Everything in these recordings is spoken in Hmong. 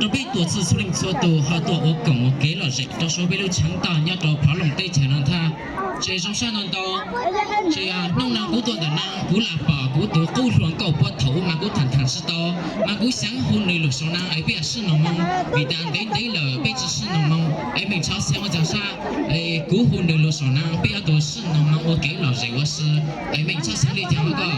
rau peb tuam txhij txhua leej txhua tus ho tuaj ua koom ua kev lom zem rau saum peb lub tshav toj nyob rau Pov Looj teb chaws no thiab. Ces zoo sab ntau ntau, ces hnub no kuv tuaj ntawm no kuv lam pom kuv tus qub hluas nkauj puag thaum ub mas kuv tham tham tsis tau, mas kuv xav hu nws lus saum no es peb sib nug moo, vim tas ntev ntev lawm peb tsis sib nug moo es meej txhob xeeb ua txog sab. Kuv hu nws lus saum no peb ob tug sib nug moo ua kev lom zem ua si, es meej txhob xeeb li cas koj.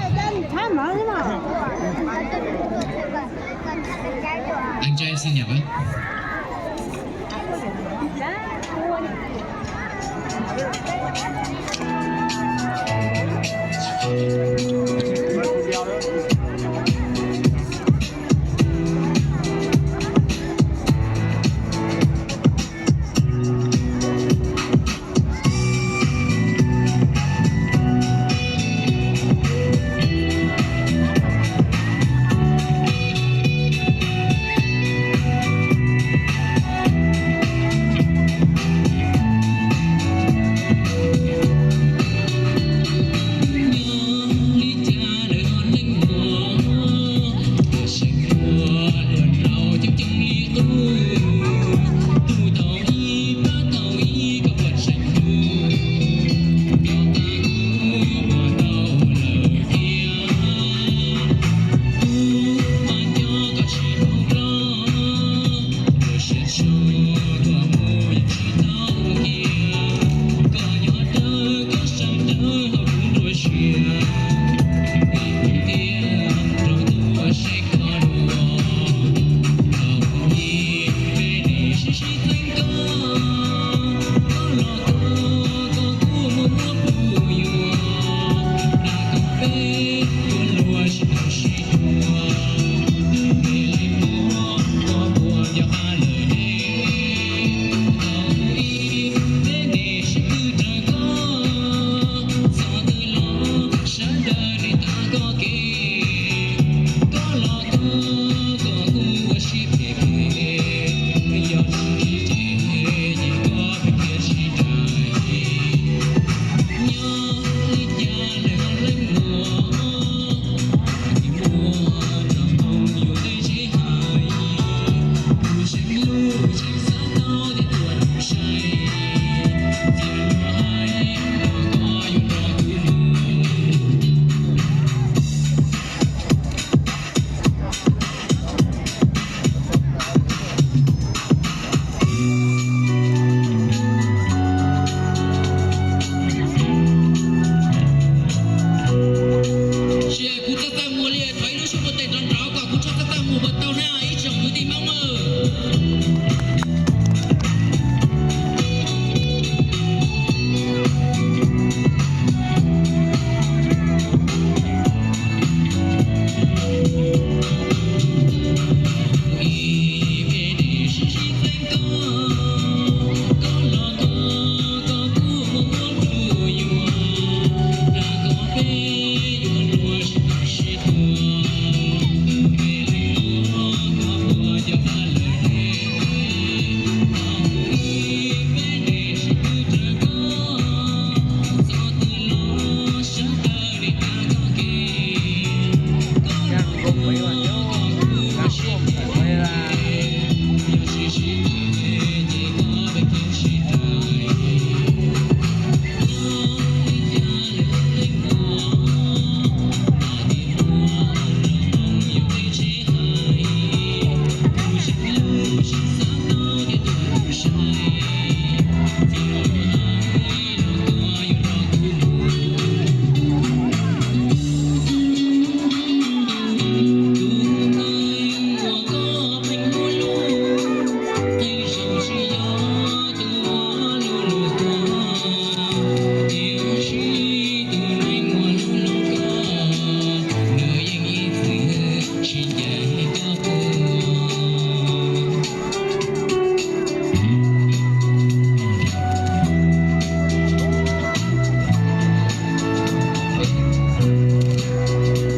Kuv txaj txaj muag li, thov ib lub suab npuaj tes nrov nrov kom kuv txaj txaj muag puas tau na ib tsoom kwv tij Hmoob aw.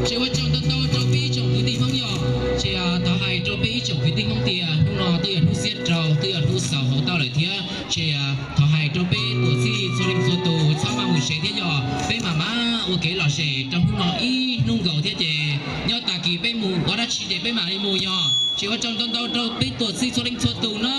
Ces ua tsaug ntau ntau rau peb ib tsoom kwv tij Hmoob yom. Ces thov hais rau peb ib tsoom kwv tij Hmoob tias hnub no twb yog hnub xiab rau, twb yog hnub xaus hauv toj lawm thiab. Ces thov hais rau peb tuam txhij txhua leej txhua tus txhob maj mus tsev thiab yom, peb mam mam ua kev lom zem rau hnub no ib hnub nkaus thiab ces nyob tag kis Peb mus ua dab tsi ces peb mam li mus yog. Tsis ua tsaug ntau ntau rau peb tuam txhij txhua leej txhua tus na.